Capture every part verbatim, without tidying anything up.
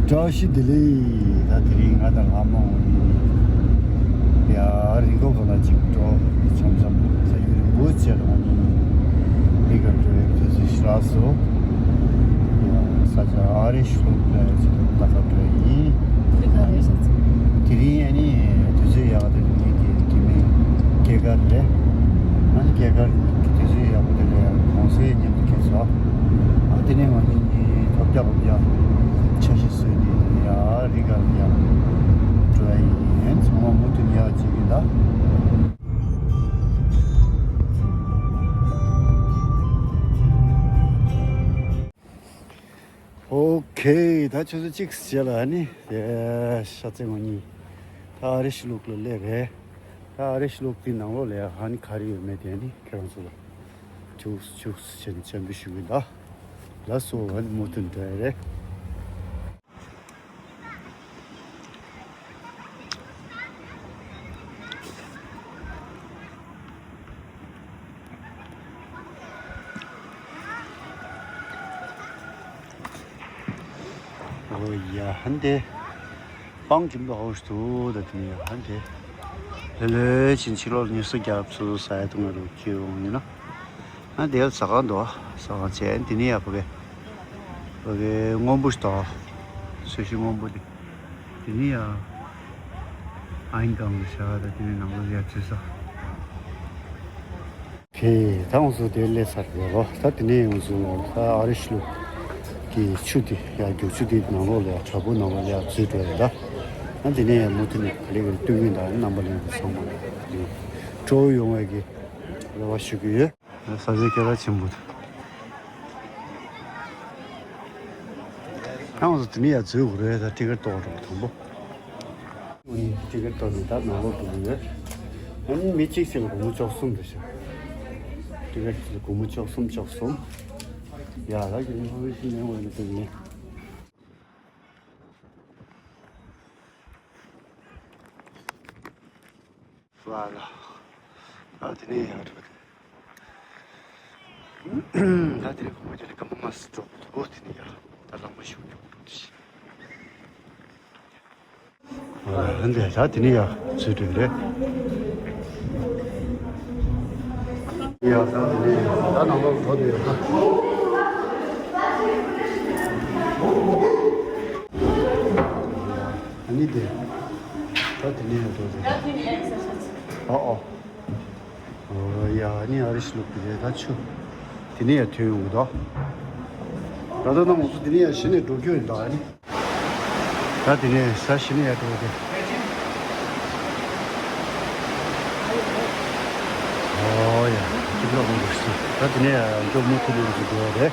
བཀྲ་ཤིས་བདེ་ལེགས། ད་དེ་རིང་ང་དང་ལྷ་མོ་ཡ་རི་མགོ་ག་ལ་ཅིག་འགྲོ་འཆམ་འཆམ་ས་ཡུལ་རིང་པོ་བྱས་དང་ནི་རི་ག་འགྲོ་བའི་དུས་ཚོད་ཞིག་རག་སོང་། ཡ་ས་ཆ་ཨ་རི་ཤུ་ལ་ཅིག་ལྟ་ག་འགྲོ་ཡིན། དེ་རིང་ཡ་ནི་དུས་ཚོད་ཡག་དེ་ངེད་ཀྱི་དེ་མིན་སྐྱེས་སྐར་རེད། ང་ནི་སྐྱེས་སྐར་གྱི་དུས་ཚོད་ཡག་པོ་དེ་ལ་གུང་སེང་མཉམ་དུ་ཁེལ་སོང་། ཨ་དེ་ནས་ང་གཉིས་ཐོབ་རྒྱག་འོབ་རྒྱག་འཆར་གཞི་བཟོས་ནས་ཡ་རི་ག་ལ་ཡ་འགྲོ་ཡ་ཡིན། ཚང་མ་མུ་མཐུད་ཡ་བྱེད་ཀྱི་ད། ཨོ་ཁེ། ད་ཆུ་ཚོད་གཅིག་རྗེས་ལ་ཨ་ནི་ཤ་ཚའི་ངོ་གཉིས་ད་ཨ་རི་ཤི་ལུག་ལ་སླེབས་རེད། ད་ཨ་རི་ཤི་ལུག་དེའི་ནང་ལོགས་ལ་ཨ་ནི་ག་རེ་ཡོད་མེད་དེ་ཨ་ནི་ཁྱེད་རང་ཚོ་ལ་ཅུག་ཅུག་བྱས་ནས་སྤྱན་འབུལ་ཞུ་གི་ད། ལགས་སོ། ཨ་ནི་མུ་མཐུད་འགྲོ་ཡ་རེད། ཨོ་ཡ་ཧན་དེ། སྤང་ཁྱིམ་དུ་ཧོ་ཤི་དུ་ད་དེ་ནས་ཡ་ཧན་དེ། ལེ་ལེ་ཕྱིན་ཕྱི་ལོགས་ཉི་ཤུ་རྒྱབ་སུ་ས་ཡ་དུ་ང་རུ་ཁྱེར་འོང་ཡིན་ན། ཨ་དེ་ལ་ཟ་ཁང་འདུག་ཟ་ཁང་བྱས་དེ་ནས་ཡ་ཕ་གི་ཕ་གི་སྔོན་པོ་ཞིག་དང་། སོ་ཤི་སྔོན་པོ་དེ། དེ་ནས་ཡ་ཨ་ཡིན་གང་གི་ཤ་ད་དེ་ནས་ནང་ལོགས་ཡ་ཚུད་ས། ཁེ། ད་ང་ཚོ་དེར་སླེབས་ཚར་ཡོད་རོ། ད་དེ་ནས་ང་ཚོ་ད་ཨ་རི་ཤི་ལུག་གི་ཆུ་དེ་ཡ་རྒྱུག་ཆུ་དེ་ནང་ལོགས་ལ་ཡ་བྲག་ཕུག་ནང་ལོགས་ལ་ཡ་འཛུལ་འགྲོ་ཡ་ད། ཨ་དེ་ནས་ཡ་མུ་མཐུད་ནས་ག་ལེ་ག་ལེ་སྟོན་གྱིན་ད་རྣམ་པ་ལྷན་རྒྱས་ཚང་མ་ལ་སྤྲོ་བོ་ཡོང་བའི་གི་རེ་བ་ཞུ་གི་ཡོད། ས་ཆ་སྐད་གྲགས་ཆེན་པོ་དང་། ང་ཚོ་དེ་ནས་ཡ་འཛུལ་དགོས་རེད། ད་ཊི་ཀེ་ཊི་གཏོང་རོགས་དང་པོ། ཨུ་ནི་ཊི་ཀེ་ཊི་གཏོང་ནས་ད་ནང་ལོགས་འགྲོ་གི་ཡོད། ཨ་ནི་མི་གཅིག་ཅིག་ལ་སྒོར་མོ་བཅུ་གསུམ་རེད་ཤག་ཊི་ཀེ་ཊི་ལ་སྒོར་མོ་བཅུ་གསུམ་བཅུ་གསུམ། ཡ་ལ་གི་ཨིན་ཕོར་མེ་ཤན་ལེན་དགོས་ནི་དེ་ནས། ཝ་ལ། ད་དེ་ནས་ཡར་འགྲོ་དེ། ད་དེ་ནས་གོང་མ་དེ་ནས་སྐར་མ་མ་སུ་འགྲོ་དགོས་དེ་ནས་ཡར་ད་ལམ་མ་ཤུགས་ཡོང་འགྲོ་དེ་ཤི། ཨ་འདི་ད་དེ་ནས་ཡར་ཚུད་འགྲོ་རེད། ཡ་ད་དེ་ནས་ད་ནང་ལོགས་འགྲོ་དེ་ཡོད་ད། ཨ་ནི་དེ། ད་དེ་ནས་ཡར་འགྲོ་དེ། ཨ་ཨོ། ཨོ་ཡ་ཨ་ནི་ཨ་རི་ཤི་ལུག་དེ་རེད་ད་ཆུ། དེ་ནས་ཡར་ཐོན་ཡོང་གི་འདུག་ད་ལྟ་ནང་ང་ཚོ་དེ་ནས་ཡར་གཞི་ནས་འགྲོ་རྒྱུ་ཡིན་ད་ཨ་ནི། ད་དེ་ནས་ས་གཞི་ནས་ཡར་འགྲོ་དེ། ཨོ་ཡ་ཅིག་ལོག་འགྲོ་ཤི། ད་དེ་ནས་ཡར་འགྲོ་མུ་མཐུད་ནས་འགྲོ་དགོས་རེད།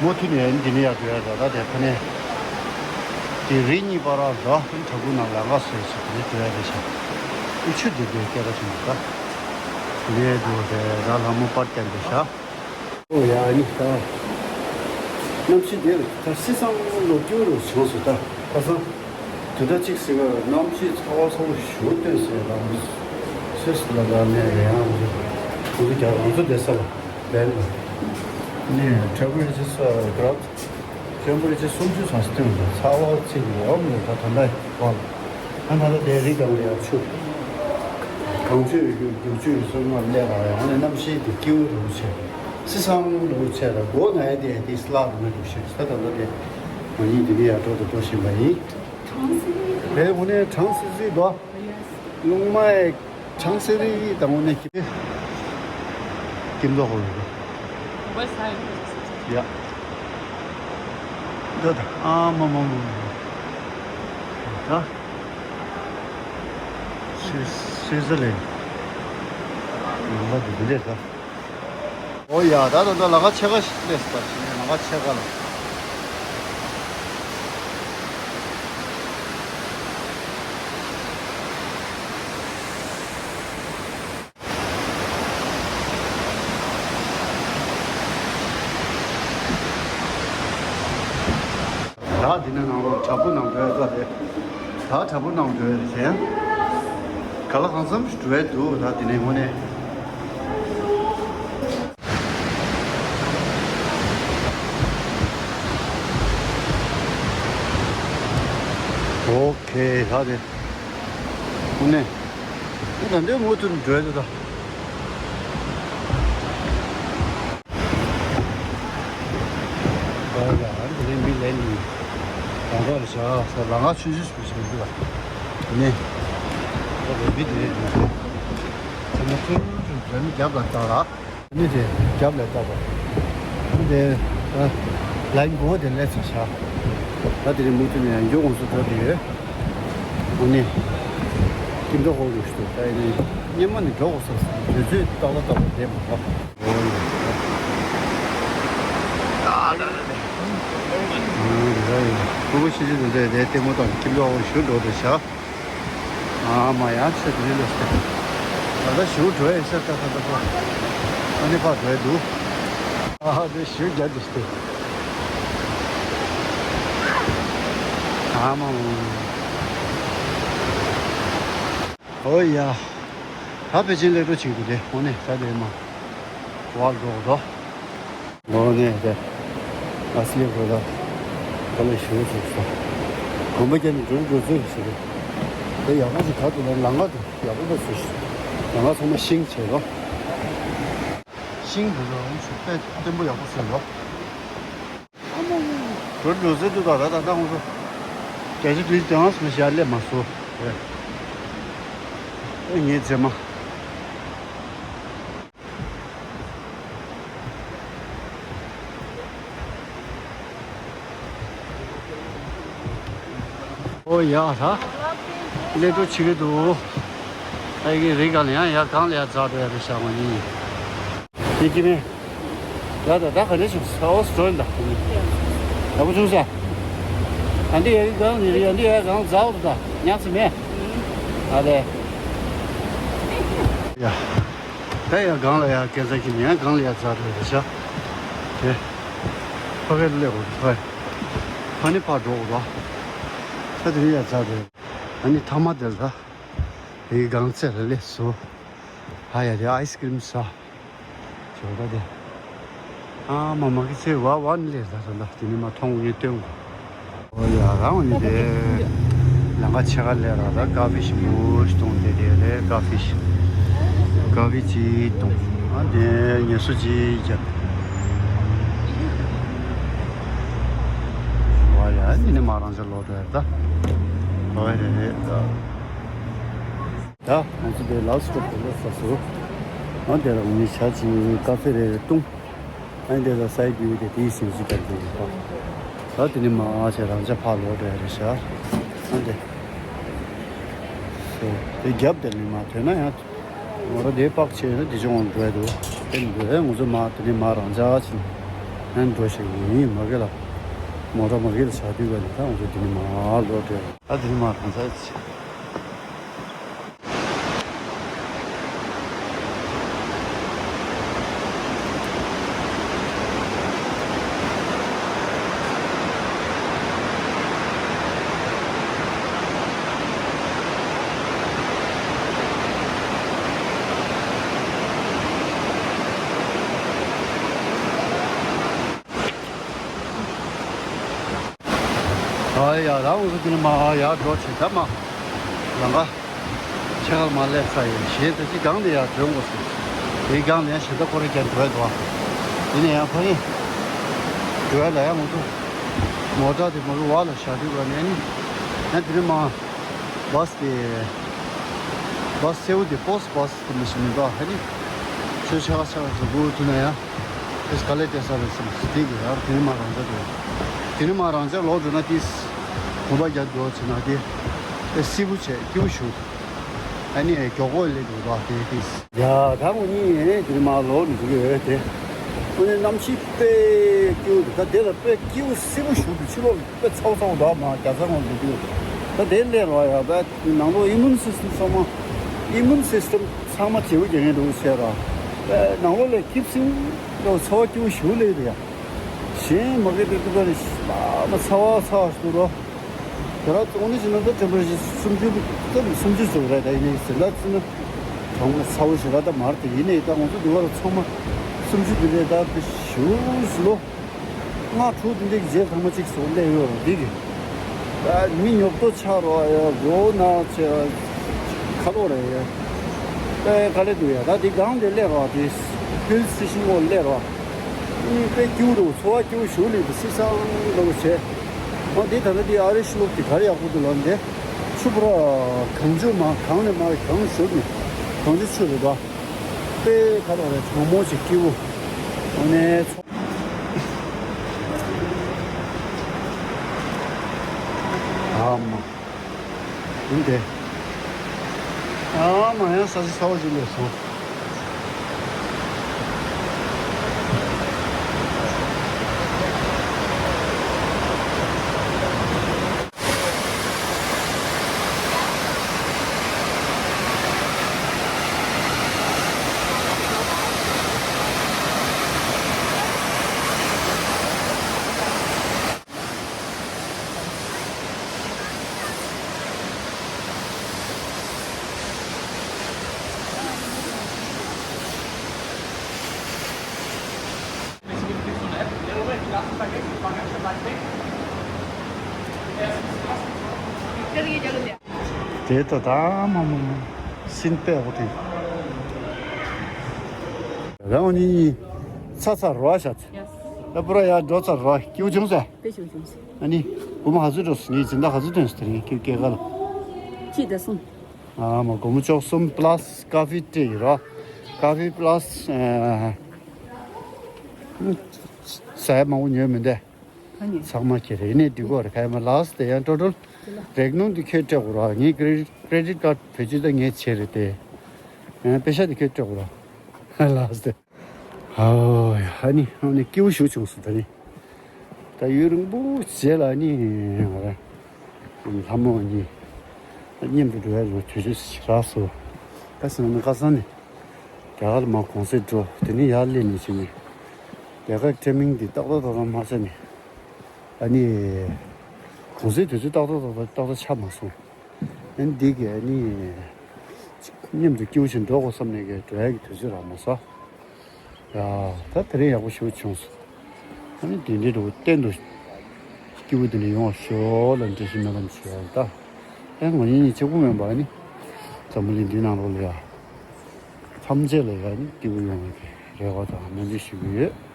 མུ་མཐུད་ནས་འདི་ནས་ཡར་འགྲོ་ཡ་རེད། ད་དེ་ཁ་ནས་དེ་རི་གཉིས་བར་ར་འདྲ་བྲག་ཕུག་ནང་ལ་ང་སོས་སུ་དེ་ནས་འགྲོ་ཡ་རེད་ཤག་ཨུ་ཆུ་དེ་དེ་སྐད་གྲགས་ཆེན་པོ་ད། དེ་ནས་འགྲོ་རེད་ད་ལྷ་མོ་པར་བསྐྱལ་འདུག་ཤག་ཨོ་ཡ་ཨ་ནི་ད་གནམ་གཤིས་དེ་ད་བསིལ་སང་ལོ་རྒྱུ་རུ་བྱུང་སོང་ད་ཁ་སང་། དུས་ད་གཅིག་ཟེར་ག་གནམ་གཤིས་ཚ་བ་ཚ་བོ་ཞེ་པོ་སྟོན་ཟེར་ལ་མི་སུས་ལ་ལ་ནས་རེད་ཡང་ང་ཚོ་རྒྱ་ང་ཚོ་བསྡད་ས་ལ་བལ་ནས་ཊེམ་པ་རེ་ཅར་སུ་ག་ར་ཊེམ་པ་རེ་ཅར་སུམ་ཅུ་ཙམ་སྟོན་འདུག་ཚ་བ་ཚིག་འོག་ནས་ད་ད་ལྟ་བ་ལ་ད་ད་ལྟ་དེ་རི་སྒང་ལ་ཡར་ཆུ་གངས་ཆུ་ཡོད་རྒྱུ་རྒྱུག་ཆུ་ཡོད་སོང་ང་སླེབས་པ་ཡང་ནས་གནམ་གཤིས་དེ་སྐྱིད་པོ་རུ་ཆེ་བསིལ་སང་རུ་ཆེ་ལ་སྒོ་ན་ཡ་དེ་དེ་སླ་རུ་མེད་འདུག་ཤེས་ད་ད་ལྟ་དེ་ང་གཉིས་དེ་ནས་ཡར་འགྲོ་དང་འགྲོ་བཞིན་པ་ཡིན། བལ་དངོས་གནས་གྲང་སིལ་སིལ་འདུག་གློག་མ་གྲང་སིལ་སིལ་དང་དངོས་གནས་ཀྱི་ཀིམ་ལོག་གོ་རེད། West Side. ཡ། འདི་ད་ཨ་མ་མ་མ་མ། ད་སུད་སི་ལན། ཡོང་བ་འདི་འདི་འདྲས་ད། ཨོ་ཡ་ད་ད་ད་ལ་ཁ་ཕྱེད་ཀ་ཞིག་སླེབས་ད་ཕྱིན་ལ་ཁ་ཕྱེད་ཀ་ལ། ད་འདི་ནས་ནང་ལོགས་བྲག་ཕུག་ནང་འགྲོ་ཡ་ད་རེད། ད་བྲག་ཕུག་ནང་འགྲོ་ཡ་རེད་ཟེར། ག་ལ་གང་འཚམ་ཞིག་འགྲོ་ཡ་འདུག་ད་འདི་ནས་དངོས་གནས། ཨོ་ཁེ། ད་དེ་དངོས་གནས་ད་འདི་མུ་མཐུད་འགྲོ་ཡ་འདུག་ད། ཨོ་ཡ། ཨ་ནི་དེ་རིང་མི་ལན་ནི་རང་རོགས་ལ་བྱ་ས་ལ་ང་ཆུང་ཆུང་ཞིག་ཞིག་འདུག་ལ། ནི་ཨོ་རེ་མི་དེ་རེད་འདུག་ཚང་མ་ཐུར་ཐུར་འགྲོ་ནི་རྒྱབ་ལ་བཏང་ལ། ནི་དེ་རྒྱབ་ལ་བཏང་བ། ནི་དེ་ཨ་ལན་གོ་དེ་ལས་ཚ་ཤ། ད་དེ་རིང་མུ་མཐུད་ནས་ཡང་མགྱོགས་གོང་སུ་འགྲོ་དེ་ཡོད། ཨ་ནི། ཀིམ་ཏོ་ཧོ་རུ་ཤི་ཏོ་ད་ཡིན་ནི། སྙེ་མ་ནི་འགྲོ་དགོས་ས་དུས་ཚོད་ཏག་ཏག་ཏག་ཏག་བསྡད་མ་ཐག་ཨོ་ཡ། ཨ་ལ་ལ་ལ། ཨ་ལ་ལ་ལ། ཕྲུ་གུ་ཤི་ཤི་འདུག་ཟེར་དེ་ལྟད་མོ་དང་ཀིམ་ཏོ་ཧོ་ཞུ་འགྲོ་དེ་བྱ། ཨ་མ་ཡ་ཆེ་དེ་ལ་སྟེ། ད་ལྟ་ཞུ་འགྲོ་ཡ་ཤ་ཏ་ཏ་ཏ་པོ། ཨ་ནི་ཕར་འགྲོ་ཡ་འདུག་ཨ་དེ་ཞུ་རྒྱ་དེ་སྟེ། ཨ་མ་འོ་ཡ། ད་པེ་ཅིན་ལེགས་འགྲོ་བྱེད་དགོས་དེ་འོ་ནས་ད་དེ་མ། བར་འགྲོ་དོ། འོ་ནས་དེ། ཨ་སི་ལེ་གོ་ད། ད་ལ་ཞུ་ཞུ་ཞུ། གོམ་པ་རྒྱབ་ནས་འགྲོ་འགྲོ་ཚོད་ཞུ། དེ་ཡག་པོ་ཞིག་ག་དུ་ལ་ལམ་ཁ་དུ་ཡག་པོ་པ་ཚོད་ཞུ། ལམ་ཁ་ཚང་མ་ཤིང་བྱས་རོ། ཤིང་དུ་རོ་ཞུ་པས་བརྟན་པོ་ཡག་པོ་བཟོས་རོ། འགྲོ་འགྲོ་ཟེར་དུས་ད་ད་ད་ད་ཧོ་སོ། རྒྱ་ཆེ་དུས་དེང་སང་ཞལ་ལས་མ་སོ། ཨེ་ངའི་རྗེས་མ། ཨོ་ཡ་ད། ལས་འགྲོ་བྱེད་ཀྱི་འདུག་ཨ་ཡི་གེ་རིག་ག་ལ་ཡང་ཡ་གང་ལ་ཡ་འཛག་འགྲོ་ཡ་རེད་ཤག་མ་ནི། དེ་ཀྱི་མེ། ཡ་ད་ད་ག་རེ་བྱུང་ས་འོ་སི་ཏྲོན་ད། ཡག་པོ་བྱུང་ས། ཨ་འདི་ཡ་གི་གང་ནི་རེད་ཡ་འདི་ཡ་གང་འཛག་འོ་ད་ཉག་ཚི་མེ། ཨ་ལེ། ཡ། ད་ཡ་གང་ལ་ཡ་སྐད་ཆ་ཀྱི་མེ་ཡ་གང་ལ་ཡ་འཛག་འགྲོ་ཡ་རེད་ཤག་དེ། ཕ་གི་ལེ་འོ་ཕ། ཕ་ནི་ཕ་འགྲོ་འོ་ད། ད་དེ་ནི་ཡ་འཛག་འགྲོ་ཡ། ཨ་ནི་ཐ་མ་དེ་ལ་ད། དེའི་སྒང་རྩེ་ལ་སླེབས་སོ། ཧ་ཡ་དེ་ཨའི་སི་ཀི་རིམ་ཟ། ཇོ་ད་དེ། ཨ་མ་མ་གི་ཚེ་བ་བ་ནི་ལས་ད་ད་ད་དེ་ནི་མ་མཐོང་ངེས་སྟོན་གོ་ཨོ་ཡ་རང་ནི་དེ། ལང་ཀ་ཆེ་ཁ་ལས་ར་ད་ཀ་ཧྥེ་ཞིག་མོ་ཞིག་གཏོང་དེ་དེ་ལས་ཀ་ཧྥེ་ཞིག་ཀ་ཧྥེ་ཅིག་གཏོང་། ཨ་དེ་ངལ་གསོ་ཅིག་རྒྱབ། ཨོ་ཡ་ནི་ནི་མ་རང་ཅག་ལོག་འགྲོ་ཡ་ད། ཨོ་ཡ་རེད་རེད་ད། ད་ང་ཚོ་དེ་ལ་སི་ཊོབ་དེ་ལ་ས་སུ། ཨ་དེ་ལ་ངས་བྱ་ཅིག་ཀ་ཧྥེ་རེ་རེ་བཏུང་། ཨ་དེ་ལ་སའི་བིའུ་དེ་དེའི་སེམས་སུ་བརྒྱབ་དེ་ཡིན་པ། ད་དེ་ནི་མ་ཨ་ཆེ་རང་ཅག་ཕར་ལོག་འགྲོ་ཡ་རེད་ཤག་ཨ་དེ། སོ་དེ་རྒྱབ་དེ་ནི་མ་ཐོན་ན་ཡང་། མོ་ཊ་དེ་པག་ཆེ་ན་དེ་ཅུང་འགྲོ་ཡ་འདུག་དེ་འགྲོ་ཡ་ང་ཚོ་མ་དེ་ནི་མ་རང་ཅག་ཅིག་ཡང་འགྲོ་ཤེས་ཡིན་མ་གི་ལ། མོ་ཊ་མ་གི་ལ་བྱ་དུས་ག་ནི་ད་ང་ཚོ་དེ་ནི་མ་ལོག་འགྲོ་ཡ། ད་དེ་ནི་མ་རང་ཅག་ཅིག་ཨ་ཡ་རང་འུ་ཚོ་དེ་ནི་མ་ཡར་འགྲོ་བྱེད་ད་མ། ལམ་ཁ་ཆེ་ཁ་མ་སླེབས་ས་ཡོད་ཞེས་ད་ཅི་སྒང་དེ་ཡར་འགྲོ་དགོས་སོང་། དེའི་སྒང་ནས་ཞེ་ད་ཁོ་རེ་ཀྱང་འགྲོ་ཡ་འདུག་ཨ། དེ་ནས་ཡང་ཕ་གི་འགྲོ་ཡ་ལ་ཡང་འུ་ཚོ་མོ་ཊ་དེ་མ་གི་བ་ལ་བཞག་དུས་ག་ནས་ནི་ཡང་དེ་ནི་མ་བ་སི་དེ་བ་སི་སེའུ་དེ་པོ་སི་བ་སི་དེ་མི་ཤེས་མི་འདུག་ཨ། ཧ་ནི་ཆོས་ཆ་ག་ཆ་ག་ཚོ་གུ་དུ་ན་ཡང་། དེས་ག་ལེ་ཏེ་ས་རེ་སམ་སི་ཏི་གི་ཡར་དེ་ནི་མ་རང་ཅག་འགྲོ། དེ་ནི་མ་རང་ཅག་ལོག་འགྲོ་ན་ཏིས། གོམ་པ་རྒྱག་འགྲོ་ཕྱིན་ན་དེ། དེ་སི་བུ་བྱས་སྐྱིད་པོ་ཞུ། ཨ་ནི་མགྱོགས་པོ་ལས་འགྲོ་ར་དེ་ཏིས། ཡ་ད་ངོ་གཉིས་དེ་ནི་མ་ལོག་འགྲོ་གི་ཡོད་དེ། ཁོ་ནི་གནམ་གཤིས་དཔེ་སྐྱིད་པོ་འདུག་ད་དེ་ལ་དཔེ་སྐྱིད་པོ་སི་བུ་ཞུ་དུ་ཕྱི་ལོགས་དཔེ་ཚ་བོ་ཚ་བོ་འདུག་མ་རྒྱ་ཚ་ངོ་འགྲོ་གི་ཡོད། ད་དེ་ལས་རོ་ཡ་ད་ནང་ལོགས་ཨི་མུན་སི་སི་ཊམ་ཚང་མ། ཨི་མུན་སི་སི་ཊམ། ཚང་མ་བྱེའུ་རྒྱག་མཁན་འདུག་ཟེར་ར། ནང་ལོགས་ལས་ཁིབ་སིང་ལོ་ཚ་བ་སྐྱིད་པོ་ཞུ་ལེ་རེད་ཡ། གཞན་མ་གི་དེ་ཏུ་ག་རེ་མ་མ་ཚ་བ་ཚ་བ་ཞུ་རོ། དེ་ར་ཙོང་ནི་ཞིག་ན་ད་ཊེམ་པ་རེ་ཅར་སུམ་ཅུ་ཙམ་སུམ་ཅུ་ཙམ་རེད་ད་ཡིན་ནའི་ཟེར་ད་ཙི་ན། གྲང་མོ་ཚ་བོ་ཞིག་ར་ད་མར་དེ་ཡིན་ནའི་ད་ང་ཚོ་འདི་བ་ར་ཚང་མ་སུམ་ཅུ་དེ་རེད་ད་དེ་ཞུ་ཞུ་ལོ། ལྔ་དྲུག་དེ་འདྲའི་རྗེས་ཐང་མ་གཅིག་སོགས་སླེབས་ཡོད་རེད་འདི་གི། ད་མི་ཉོབ་ཏོ་ཆགས་རོགས་ཡ་མགོ་ན་ཆེ་ཁ་ལོ་རེད་ཡ། ཨེ་ག་ལེ་འདུག་ཡ། ད་འདི་སྒང་དེ་སླེབས་རོགས། དེ་ཧིལ་སི་ཊེ་ཤན་ངོ་སླེབས་རོགས། ཨི་དཔེ་སྐྱིད་པོ་འདུག་ཚོར་བ་སྐྱིད་པོ་ཞུ་ལེ་འདུག་སི་སང་ལོ་བྱས། ཨ་འདི་ད་ལྟ་འདི་ཨ་རི་ཤི་ལོག་དེ་ག་རེ་ཡག་པོ་འདུག་ལབ་འདི། ཆུ་ཕོ་ར་གངས་ཆུ་མ་གངས་ནས་མར་གངས་ཞུགས་ནས་གངས་ཆུ་ཆུ་རེད་ད། དཔེ་ག་རེ་རེད། གྲང་མོ་ཞིག་སྐྱིད་པོ། ཨ་ནས་ཚོ། ཨ་མ། ཡིན་ཏེ། ཨ་མ་ཡང་ས་ཆ་ཚ་བོ་ཅིག་སླེབས་སོང་། དེ་ད་ད་མ་མ་མ་སིན་པའི་འོ་དེ། རང་ཉིད་ཚ་ཚ་རོ་ཤ་ཚ། ད་པུ་ར་ཡ་འགྲོ་ཚ་རོ་སྐྱིད་བྱུང་ས། དཔེ་ཞིག་བྱུང་ཟེར། ཨ་ནི། བུ་མོ་ཧ་ཚོད་འགྲོ་སོང་། ངས་སྦྱིན་བདག་ཧ་ཚོད་ཐོན་སོང་། དེ་རིང་ཁྱེད་སྐྱེས་སྐར་ལ། གཅིག་དང་གསུམ། ཨ་མ་སྒོར་མོ་བཅུ་གསུམ་པ་ལ་སི་ཀ་ཧྥི་སྤྲད་ཡོད་ར། ཀ་ཧྥི་པ་ལ་སི་ཨ་ཟས་མང་པོ་ཉོས་མི་འདུག་ག་ནས། ཚང་མ་ཁྱེད་རེད། ནས་འདི་གོ་རེད། ཁ་ཡ་མ་ལ་སི་དེ་ཡང་ཊོ་ཊལ་རེག་ནང་འདི་ཁྱོད་སྤྲད་དགོས་ར། ངའི་ཀེ་རེ་ཌིཊ་ཀ་ཌི་བེད་སྤྱོད་ད་ངས་བྱས་རེད་དེ། ཨ་པེ་ཤ་འདི་ཁྱོད་སྤྲད་དགོས་ར། ལ་སི་དེ། ཨོ་ཡ། ཨ་ནི་ཨ་ནི་སྐྱིད་པོ་ཞིག་བྱུང་སོང་ད་ནི། ད་ཡུན་རིང་པོ་རྗེས་ལ་ཨ་ནི་ང་རང་ལྷ་མོ་གཉིས་མཉམ་དུ་འགྲོ་ཡ་ཡོད་དུས་ཚོད་ཞིག་རག་སོང་། ད་སེམས་ནང་ཁ་སང་ནས་རྒྱ་གར་ལ་མར་གུང་སེང་འགྲོ། དེ་ནས་ཡར་སླེབས་ནས་བྱས་ནས་རྒྱ་གར་ཊའི་མིང་འདི་ཏག་ཏག་ཏག་ཏག་མ་ཆགས་ནས། ཨ་ནི་གུང་སེང་དུས་ཚོད་ཏག་ཏག་ཏག་ཏག་ཏག་ཏག་ཆགས་མ་སོང་། ཨ་ནི་འདི་གས་ཨ་ནི་མཉམ་དུ་སྐྱིད་པོ་ཞིག་འགྲོ་དགོས་བསམ་ནས་གས་འགྲོ་ཡ་གི་དུས་ཚོད་རག་མ་སོང་། ཡ། ད་དེ་རིང་ཡག་པོ་ཞེ་པོ་བྱུང་སོང་། ཨ་ནི་དེ་འདྲའི་འགྲོ་གཏན་དུ་སྐྱིད་པོ་དེ་འདྲ་ཡོང་བ་ཤོག་ལ་འདྲི་ཞིག་སྨོན་ལམ་ཞུ་ཡ་ད། ཨེ་ང་གཉིས་གཅིག་པུ་མིན་པ་ཨ་ནི་འཛམ་བུ་གླིང་འདི་ནང་ལོགས་ལ་ཡ་ཐམས་ཅད་ལ་ཡ་ནི་སྐྱིད་པོ་ཡོང་བའི་རེ་བ་དང་སྨོན་འདུན་ཞུ་གི་ཡོད།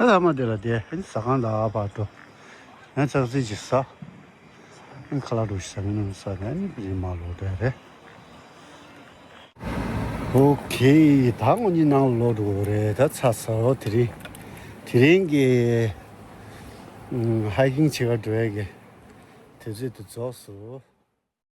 ཨ་ད་མ་དེ་ལ་དེ་ཨ་ནི་ཟ་ཁང་ལ་ཕར་འགྲོ། ཨ་ནི་ཙག་ཙིག་ཅིག་ཟ། ཨ་ནི་ཁ་ལག་འགྲོ་ཞིག་ཟ་མི་ནུས་ཟ་ནས་ཨ་ནི་རིམ་མ་ལོག་བསྡད་རེད། ཨོ་ཁེ། ད་ངོ་གཉིས་ནང་ལོག་འགྲོ་གི་རེད། ད་ཚ་ཚ་རོ་དེ་རིང་། དེ་རིང་གི་ཧའི་ཀིང་བྱེད་ག་འགྲོ་ཡ་གི་དུས་ཚོད་དེ་རྫོགས་སོང་།